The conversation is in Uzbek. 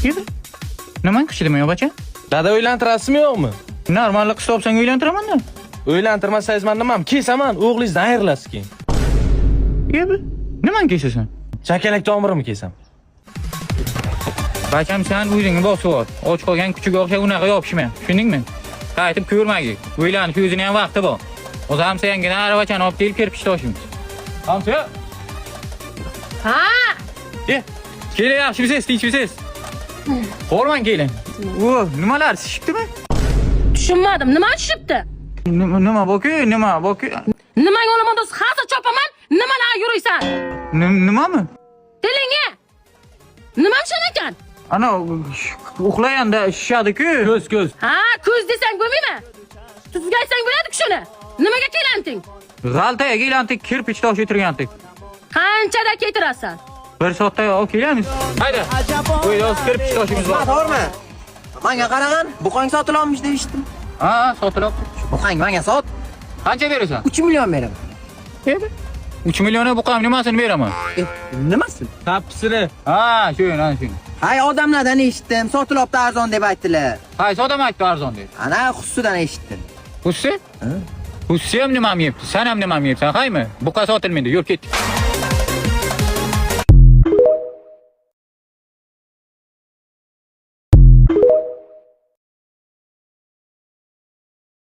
Yedi. Nimani qichidimi yo bacha? Dada, uylantirasizmi, yo'qmi? Normal qiz topsang, uylantiraaman-da. Uylantirmasangiz, man nimam kesaman, o'g'lingizdan ayrilasiz keyin. Yedi. Nimani kesasan? Chakalak tomirimni kesam. Bacham, sen o'zingni bosib ol. Och qolgan kuchukka o'xshab unaqa yopishma. Tushundingmi? Qaytib ko'rmagin. Uylanish o'zini ham vaqti bor. O'zi hamsoyangina aravachani olib kelib, kirpich toshimiz. Hamsoya! Ha. E, kelin, yaxshimisiz, tinchmisiz? Qo'rman, kelin. U, nimalar shishibdimi? Tushunmadim. Nima tushibdi? Nima, nima boku, nima boku? Nimaga olaman do'st? Hozir chopaman. Nimalar yuriysan? Nimami? Tilingga. Nima tushar ekan? Ana uxlaganda shishadi-ku. Ko'z, ko'z. Ha, ko'z desang bo'lmaymi? Tuzga aytsang bo'ladi shuni. Nimaga kelanting? G'altaga kelantik, kirpich tosh o'tirgandik. Qanchada ketirasan? Bir soatda olib kelamiz. Hayda. Qo'y, hozir kirpich toshimiz bor. To'g'rimi? Manga qarag'an, buqang sotilolmish deb eshitdim. Ha, sotilyapti. Buqang manga sot. Qancha berasan? 3 million beraman. 3 million buqam nimasini beraman? E, nimasi? Tappisini. Ha, shuni, ana shuni. Hay, odamlardan eshitdim, sotilyapti arzon deb aytdilar. Qaysi odam aytdi arzon deb? Ana xususidan eshitdim. Hussi? Hussi ham nimam yebdi, sen ham nimam yebsan, haymi? Buqa sotilmaydi, yur, ketdik.